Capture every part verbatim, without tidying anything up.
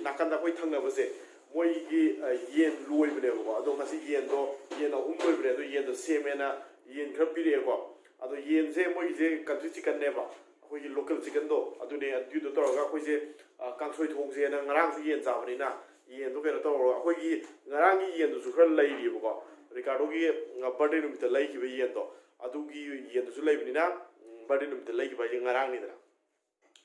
ꯅꯥꯀꯟꯗ ꯑꯩꯈꯣꯏ ꯊꯪꯅꯕꯁꯦ, ꯃꯣꯏꯒꯤ ꯑ, ꯌꯦꯟ ꯂꯣꯏꯕꯅꯦꯕꯀꯣ꯫ ꯑꯗꯣ ꯉꯁꯤ ꯌꯦꯟꯗꯣ, ꯌꯦꯟ ꯑꯍꯨꯝ ꯂꯣꯏꯕꯅꯦ, ꯑꯗꯣ ꯌꯦꯟꯗꯣ ꯁꯦꯝꯃꯦꯅ ꯌꯦꯟ ꯈꯔ ꯄꯤꯔꯛꯑꯦꯀꯣ꯫ ꯑꯗꯣ ꯌꯦꯟꯁꯦ ꯃꯣꯏꯒꯤꯁꯦ ꯀꯟꯇ꯭ꯔꯤ ꯆꯤꯛꯀꯟꯅꯦꯕ, ꯑꯩꯈꯣꯏꯒꯤ ꯂꯣꯀꯦꯜ ꯆꯤꯛꯀꯟꯗꯣ, ꯑꯗꯨꯅꯦ꯫ ꯑꯗꯨꯗꯣ ꯇꯧꯔꯒ ꯑꯩꯈꯣꯏꯁꯦ ꯑ, ꯀꯥꯡꯁꯣꯏ ꯊꯣꯡꯁꯦꯅ, ꯉꯔꯥꯡꯁꯨ ꯌꯦꯟ ꯆꯥꯕꯅꯤꯅ ꯌꯦꯟꯗꯣ ꯀꯩꯅꯣ ꯇꯧꯔꯒ, ꯑꯩꯈꯣꯏꯒꯤ ꯉꯔꯥꯡꯒꯤ ꯌꯦꯟꯗꯨꯁꯨ ꯈꯔ ꯂꯩꯔꯤꯕꯀꯣ꯫ ꯔꯤꯀꯥꯔꯗꯣꯒꯤ ꯕꯥꯔꯗꯦ ꯅꯨꯃꯤꯠꯇ ꯂꯩꯈꯤꯕ ꯌꯦꯟꯗꯣ, ꯑꯗꯨꯒꯤ ꯌꯦꯟꯗꯨꯁꯨ ꯂꯩꯕꯅꯤꯅ, ꯕꯥꯔꯗꯦ ꯅꯨꯃꯤꯠꯇ ꯂꯩꯈꯤꯕ ꯍꯥꯏꯁꯦ ꯉꯔꯥꯡꯅꯤꯗꯅ꯫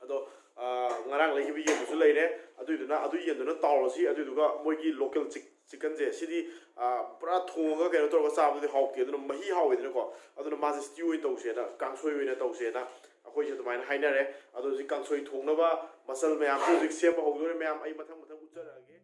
ꯑꯗꯣ ꯑ, ꯉꯔꯥꯡ ꯂꯩꯈꯤꯕ ꯌꯦꯟꯗꯨꯁꯨ ꯂꯩꯔꯦ꯫ ꯑꯗꯨꯏꯗꯨꯅ, ꯑꯗꯨ ꯌꯦꯟꯗꯨꯅ ꯇꯥꯎꯔꯁꯤ꯫ ꯑꯗꯨꯏꯗꯨꯒ ꯃꯣꯏꯒꯤ ꯂꯣꯀꯦꯜ ꯆꯤꯛ ꯆꯤꯛꯀꯟꯁꯦ, ꯁꯤꯗꯤ ꯑ, ꯄꯨꯔꯥ ꯊꯣꯡꯉꯒ ꯀꯩꯅꯣ ꯇꯧꯔꯒ ꯆꯥꯕꯗꯤ ꯍꯥꯎꯇꯦ, ꯑꯗꯨꯅ ꯃꯍꯤ ꯍꯥꯎꯋꯦꯗꯅꯀꯣ꯫ ꯑꯗꯨꯅ ꯃꯥꯁꯦ ꯁ꯭ꯇ꯭ꯌꯨ ꯑꯣꯏꯅ ꯇꯧꯁꯦꯅ, ꯀꯥꯡꯁꯣꯏ ꯑꯣꯏꯅ ꯇꯧꯁꯦꯅ ꯑꯩꯈꯣꯏꯁꯦ ꯑꯗꯨꯃꯥꯏꯅ ꯍꯥꯏꯅꯔꯦ꯫ ꯑꯗꯣ ꯍꯧꯖꯤꯛ ꯀꯥꯡꯁꯣꯏ ꯊꯣꯡꯅꯕ ꯃꯆꯜ ꯃꯌꯥꯝꯁꯦ ꯍꯧꯖꯤꯛ ꯁꯦꯝꯕ ꯍꯧꯗꯣꯔꯦ꯫ ꯃꯌꯥꯝ, ꯑꯩ ꯃꯊꯪ ꯃꯊꯪ ꯎꯠꯆꯔꯛꯑꯒꯦ꯫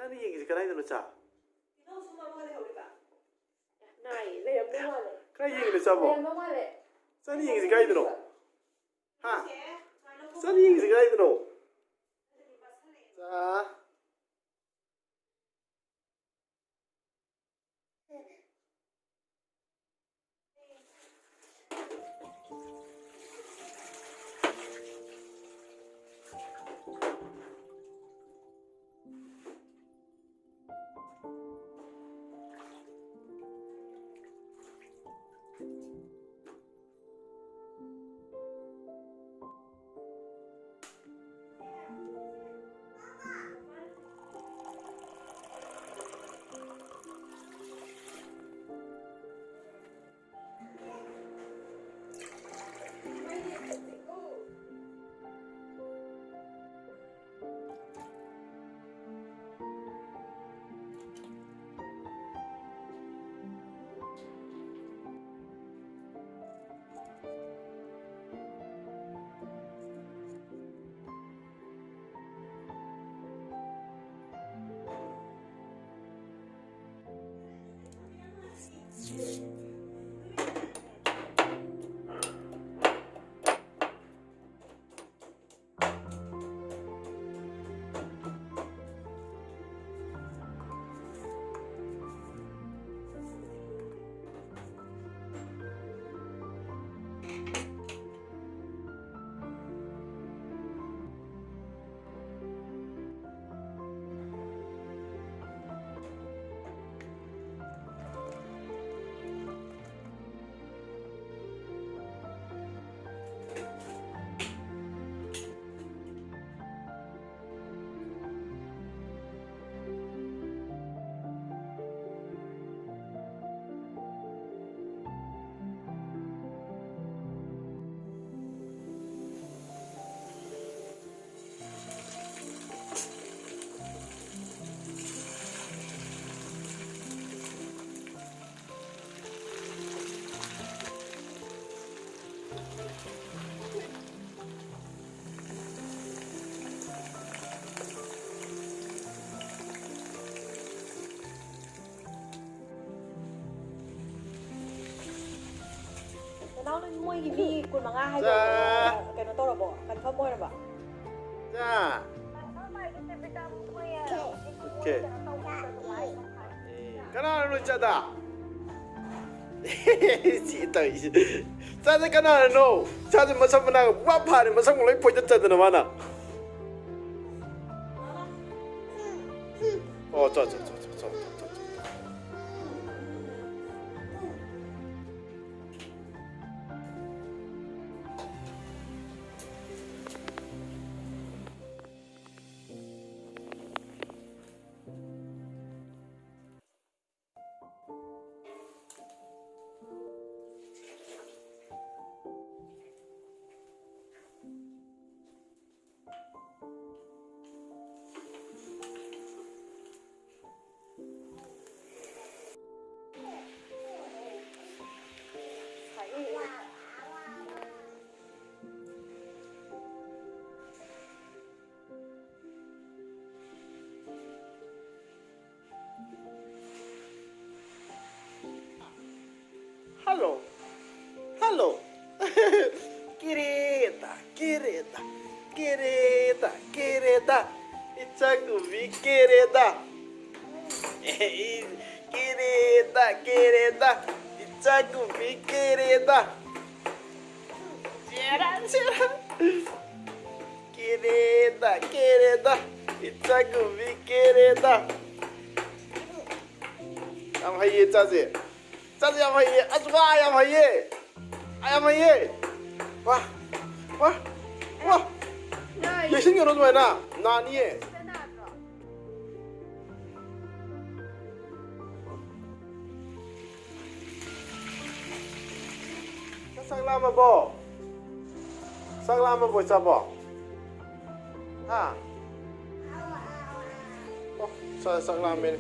ꯆꯥꯅ ꯌꯦꯡꯉꯤꯁꯦ ꯀꯗꯥꯏꯗꯅꯣ, ꯆꯥ? ꯇꯤꯜꯍꯧꯁꯨ ꯃꯔꯨ ꯑꯃ ꯂꯩꯍꯧꯔꯤꯕ꯫ ꯅꯥꯏ, ꯂꯩꯔꯝꯗꯧ ꯃꯥꯜꯂꯦ꯫ ꯀꯗꯥꯏ ꯌꯦꯡꯉꯤꯅꯣ, ꯆꯥꯕꯣ? ꯂꯩꯔꯝꯗꯧ ꯃꯥꯜꯂꯦ꯫ ꯆꯥꯅ ꯌꯦꯡꯉꯤꯁꯦ ꯀꯗꯥꯏꯗꯅꯣ? ꯍꯥ? ꯆꯥꯅ ꯌꯦꯡꯉꯤꯁꯦ ꯀꯗꯥꯏꯗꯅꯣ? ꯆꯥ꯫ ꯃꯣꯏꯒꯤ ꯃꯤ ꯀꯨꯟꯃꯉꯥ ꯍꯥꯏꯗꯣ ꯆꯥ꯫ ꯀꯩꯅꯣ ꯇꯧꯔꯕꯣ? ꯀꯟꯐꯥꯔꯝ ꯑꯣꯏꯔꯕꯣ? ꯆꯥ꯫ ꯑꯣꯀꯦ꯫ ꯀꯅꯥꯅꯣ ꯆꯥꯗ? ꯁꯤ ꯇꯧꯔꯤꯁꯦ꯫ ꯆꯥꯗ ꯀꯅꯥꯅꯅꯣ? ꯆꯥꯗ ꯃꯁꯝ ꯃꯅꯥꯒ ꯄꯨꯡꯐꯥ ꯐꯥꯔꯦ, ꯃꯁꯝꯒ ꯂꯣꯏ ꯐꯣꯏꯗꯠꯆꯗꯅ ꯃꯥꯅ꯫ ꯑꯣ, ꯆꯣ, ꯆꯣ, ꯆꯣ꯫ Hello. Hello. Querida, querida, querida, querida. Ichagumi querida. Querida, querida. Ichagumi querida. Querida, querida. Ichagumi querida. ꯌꯥꯝ ꯍꯩꯌꯦ ꯆꯥꯁꯦ꯫ ꯆꯥꯁꯦ ꯌꯥꯝ ꯍꯩꯌꯦ꯫ ꯑꯁ ꯋꯥ ꯌꯥꯝ ꯍꯩꯌꯦ꯫ ꯋꯥ ꯌꯥꯝ ꯍꯩꯌꯦ꯫ ꯋꯥ꯫ ꯋꯥ꯫ ꯋꯥ꯫ ꯌꯦꯡꯁꯤꯟꯒꯅꯨ ꯑꯗꯨꯃꯥꯏꯅ꯫ ꯅꯥꯅꯤꯌꯦ꯫ ꯅꯪ ꯆꯥꯛ ꯂꯥꯝꯃꯕꯣ? ꯆꯥꯛ ꯂꯥꯝꯃꯕꯣ, ꯏꯆꯥꯕꯣ? ꯍꯥ? ꯑꯣ, ꯆꯥꯛ, ꯆꯥꯛ ꯂꯥꯝꯃꯦꯅꯦ꯫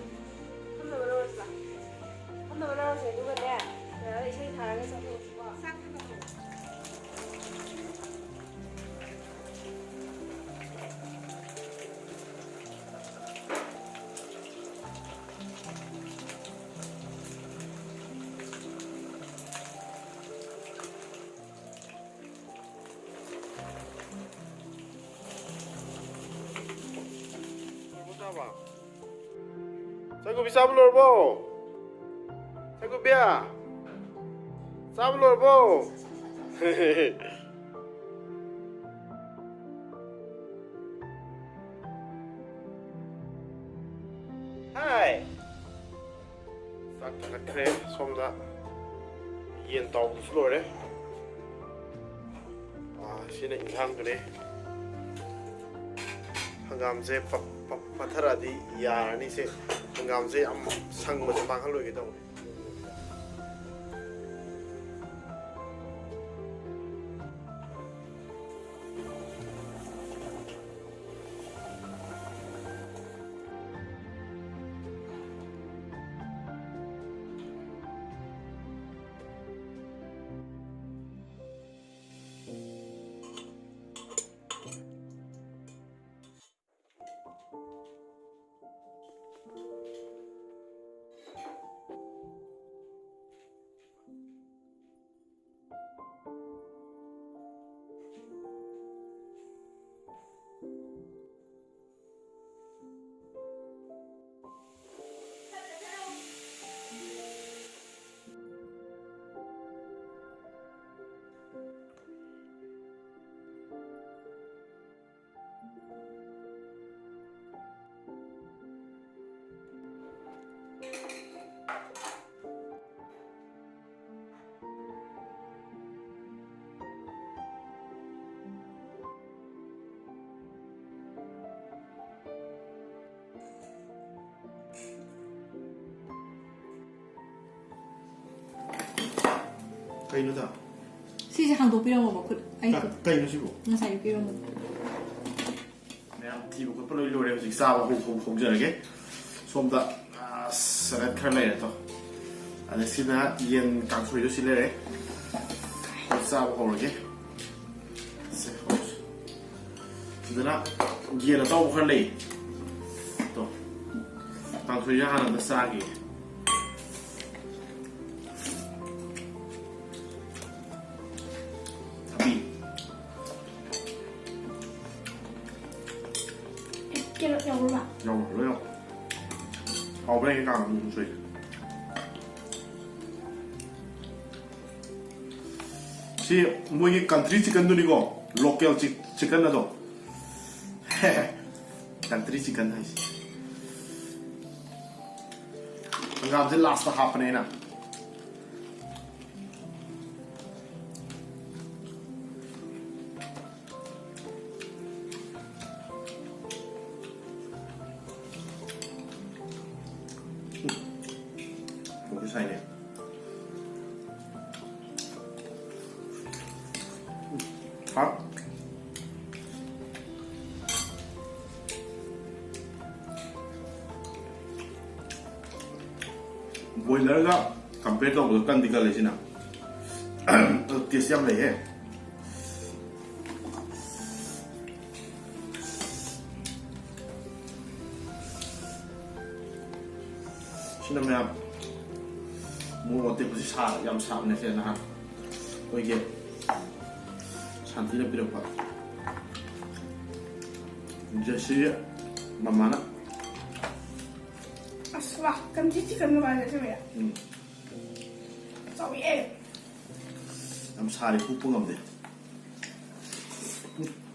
ꯐꯝꯅꯕ ꯂꯧꯔꯁꯤ ꯂꯥꯛꯑꯣ꯫ ꯐꯝꯅꯕ ꯂꯧꯔꯁꯦ, ꯑꯗꯨꯒꯅꯦ, ꯀꯩꯅꯣꯗ ꯏꯁꯩ ꯊꯥꯔꯒ ꯆꯠꯊꯣꯛꯑꯁꯤꯀꯣ꯫ ꯁꯥꯏꯀꯨꯕꯤ ꯆꯥꯕ ꯂꯣꯏꯔꯕꯣ? ꯁꯥꯏꯀꯨꯕꯤ! ꯆꯥꯕ ꯂꯣꯏꯔꯕꯣ? ꯍꯥꯏ! ꯆꯥꯛ ꯊꯥꯒꯠꯈ꯭ꯔꯦ꯫ ꯁꯣꯝꯗ ꯌꯦꯟ ꯇꯥꯎꯕꯁꯨ ꯂꯣꯏꯔꯦ꯫ ꯑꯥ, ꯁꯤꯅ ꯏꯟꯁꯥꯡꯗꯨꯅꯦ꯫ ꯍꯪꯒꯥꯝꯁꯦ ꯄ-, ꯄ-, ꯄꯠꯊꯔꯛꯑꯗꯤ ꯌꯥꯔꯅꯤ꯫ ꯁꯦ ꯍꯪꯒꯥꯝꯁꯦ ꯌꯥꯝ ꯁꯪꯕꯁꯦ ꯃꯥꯡꯍꯜꯂꯣꯏꯒꯦ ꯇꯧꯕꯅꯦ꯫ ꯀꯩꯅꯣꯗ? ꯁꯤꯁꯦ ꯍꯥꯡꯗꯣꯛꯄꯤꯔꯝꯃꯣ, ꯃꯈꯨꯠ꯫ ꯑꯩ ꯀ-, ꯈꯨꯠ꯫ ꯀꯩꯅꯣ ꯁꯤꯕꯣ? ꯉꯁꯥꯏ ꯄꯤꯔꯝꯕꯗꯣ꯫ ꯃꯌꯥꯝ ꯊꯤꯕ ꯈꯣꯠꯄ ꯂꯣꯏ ꯂꯣꯏꯔꯦ꯫ ꯍꯧꯖꯤꯛ ꯆꯥꯕ ꯍꯧ-, ꯍꯧ-, ꯍꯧꯖꯔꯒꯦ꯫ ꯁꯣꯝꯗ, ꯑ, ꯁꯦꯂꯦꯗ ꯈꯔ ꯂꯩꯔꯦ ꯇꯣ꯫ ꯑꯗ ꯁꯤꯅ ꯌꯦꯟ ꯀꯥꯡꯁꯣꯏꯗꯣ ꯁꯤ ꯂꯩꯔꯦ꯫ ꯆꯥꯕ ꯍꯧꯔꯒꯦ꯫ ꯁꯦ, ꯍꯧꯔꯁꯤ꯫ ꯁꯤꯗꯅ ꯌꯦꯟ ꯑꯇꯥꯎꯕ ꯈꯔ ꯂꯩ꯫ ꯇꯣ꯫ ꯀꯥꯡꯁꯣꯏꯁꯦ ꯍꯥꯟꯅ ꯑꯝꯇ ꯆꯥꯒꯦ꯫ ꯊꯕꯤ꯫ ꯀꯦꯔꯣꯠ ꯌꯥꯎꯕ꯭ꯔꯥ? ꯌꯥꯎꯕ꯭ꯔꯥ? ꯂꯣꯏ ꯌꯥꯎ꯫ ꯍꯥꯎꯕ꯭ꯔꯥ ꯌꯦꯡꯒꯦ ꯀꯥꯡꯍꯧ ꯃꯨꯛ ꯁꯣꯏꯁꯦ꯫ ꯁꯤ ꯃꯣꯏꯒꯤ country chickenꯗꯨꯅꯤꯀꯣ, local chicken ꯑꯗꯣ꯫ Country chicken ꯍꯥꯏꯁꯦ꯫ ꯍꯪꯒꯥꯝꯁꯦ lastꯇ ꯍꯥꯞꯄꯅꯦ ꯑꯩꯅ꯫ ꯍꯥꯎꯕ ꯁꯥꯏꯅꯦ꯫ ꯍꯥ? Boilerꯒ compare ꯇꯧꯕꯗ ꯀꯟꯗꯤ ꯀꯜꯂꯦ ꯁꯤꯅ꯫ ꯑꯗꯨ taste ꯌꯥꯝ ꯂꯩꯍꯦ꯫ ꯁꯤꯅ ꯃꯌꯥꯝ ꯃꯣꯔꯣꯛ ꯑꯇꯦꯛꯄꯁꯤ ꯁꯥ-, ꯌꯥꯝ ꯁꯥꯕꯅꯦ ꯁꯦ ꯅꯍꯥꯟ ꯑꯩꯈꯣꯏꯒꯤ ꯁꯥꯟꯇꯤꯅ ꯄꯤꯔꯛꯄ꯫ ꯖꯦꯁꯤ ꯃꯃꯥꯅ꯫ ꯑꯁ, ꯋꯥ, country chickenꯒ ꯃꯥꯟꯅꯗ꯭ꯔꯦ꯫ ꯎꯝ꯫ ꯆꯥꯎꯋꯤꯍꯦ꯫ ꯌꯥꯝ ꯁꯥꯔꯦ, ꯍꯨꯞꯄ ꯉꯝꯗꯦ꯫ ꯎꯝ꯫